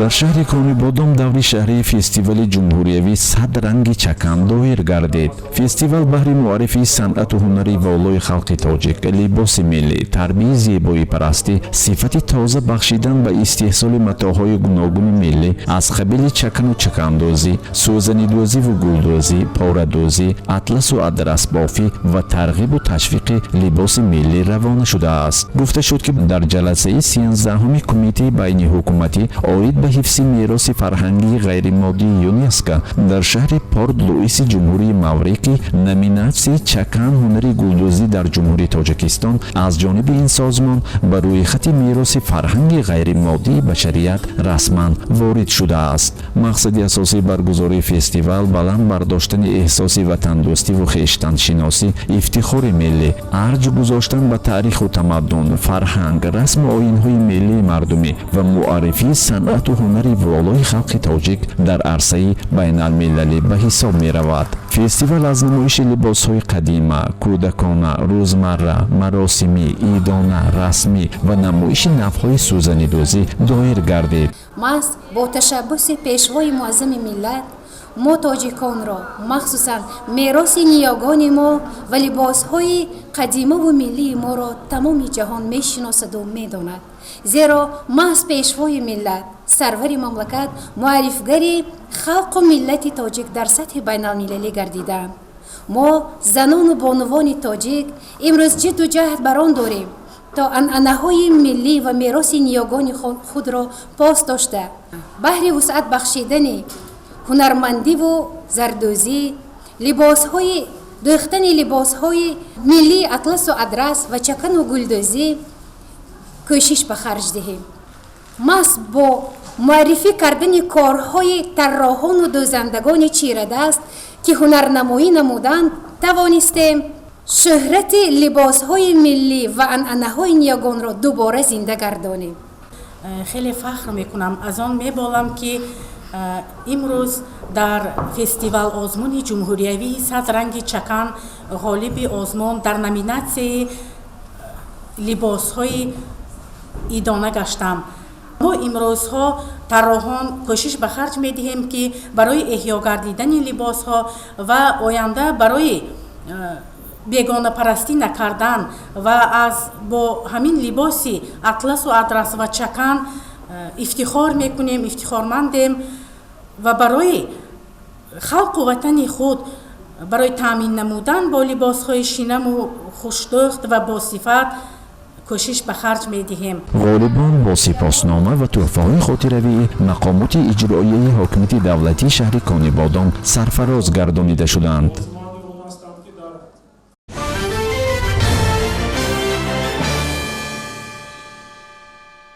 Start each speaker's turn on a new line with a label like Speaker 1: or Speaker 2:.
Speaker 1: Дар шаҳри Конибодом даври шаҳрии фестивали ҷумҳуриявии «Сад ранги чакан» доир гардид. Фестивал баҳри муаррифии санъату ҳунари волои халқи тоҷик, либоси миллӣ, тарбияи зебоипарастӣ, сифати тоза бахшидан ба истеҳсоли матоъҳои гуногуни миллӣ аз қабили чакану чакандӯзӣ, сӯзанидӯзиву гулдӯзӣ, порадӯзӣ, атласу адрасбофӣ ва тарғибу ташвиқи либоси миллӣ равона шудааст. Гуфта шуд, ки дар ҷаласаи 13-уми Кумитаи байниҳукуматӣ оид ба ҳифзи мероси фарҳангии ғайримоддии ЮНЕСКО дар шаҳри Порт Луиси Ҷумҳурии Маврикӣ номинатсияи «Чакан: ҳунари гулдӯзӣ дар Ҷумҳурии Тоҷикистон» аз ҷониби ин созмон ба рӯйхати мероси фарҳанги ғайримоддии башарият расман ворид шудааст. Мақсади асосии баргузории фестивал баланд бардоштани эҳсоси ватандӯстиву хештаншиносӣ, ифтихори миллӣ, арҷ гузоштан ба таъриху тамаддун, фарҳанг, расму оинҳои миллии мардумӣ ва муаррифии санъату ҳунари волои халқи тоҷик дар арсаи байналмилалӣ ба ҳисоб меравад. Фестивал аз намоиши либосҳои қадима, кӯдакона, рӯзмарра, маросимӣ, идона, расмӣ ва намоиши навъҳои сӯзанидӯзӣ доир гардид.
Speaker 2: Маҳз бо ташаббуси Пешвои Муаззами миллат мо тоҷиконро, махсусан мероси ниёгони мо ва либосҳои қадимаву миллии моро тамоми ҷаҳон мешиносаду медонад, зеро маҳз Пешвои миллат, сарвари мамлакат муаррифгари халқу миллати тоҷик дар сатҳи байналмилалӣ гардидаанд. Мо, занону бонувони тоҷик, имрӯз ҷидду ҷаҳд бар он дорем, то анъанаҳои миллӣ ва мероси ниёгони худро пос дошта, баҳри вусъат бахшидани ҳунармандиву зардӯзӣ, либосҳои дӯхтани либосҳои миллии атласу адрас ва чакану гулдӯзӣ кӯшиш ба харҷ диҳем. Маҳз бо муаррифӣ кардани корҳои тарроҳону дӯзандагони чирадаст, ки ҳунарнамоӣ намуданд, тавонистем шӯҳрати либосҳои миллӣ ва анъанаҳои ниёгонро дубора зинда гардонем.
Speaker 3: Хеле фахр мекунам, аз он меболам, ки имрӯз дар фестивал озмуни ҷумҳуриявии «Сад ранги чакан» ғолиби озмун дар номинатсияи либосҳои идона гаштам. Мо имрӯзҳо, тарроҳон, кӯшиш ба харҷ медиҳем, ки барои эҳё гардидани либосҳо ва оянда барои бегонапарастӣ накардан ва аз бо ҳамин либоси атласу адрас ва чакан ифтихор мекунем, ифтихормандем ва барои халқу ватани худ, барои таъмин намудан бо либосҳои шинаму хушдӯхт ва босифат кӯшиш ба харҷ медиҳем.
Speaker 1: Ғолибон бо сипоснома ва тӯҳфаҳои хотиравии мақомоти иҷроияи ҳокимияти давлатии шаҳри Конибодом сарфароз гардонида шуданд.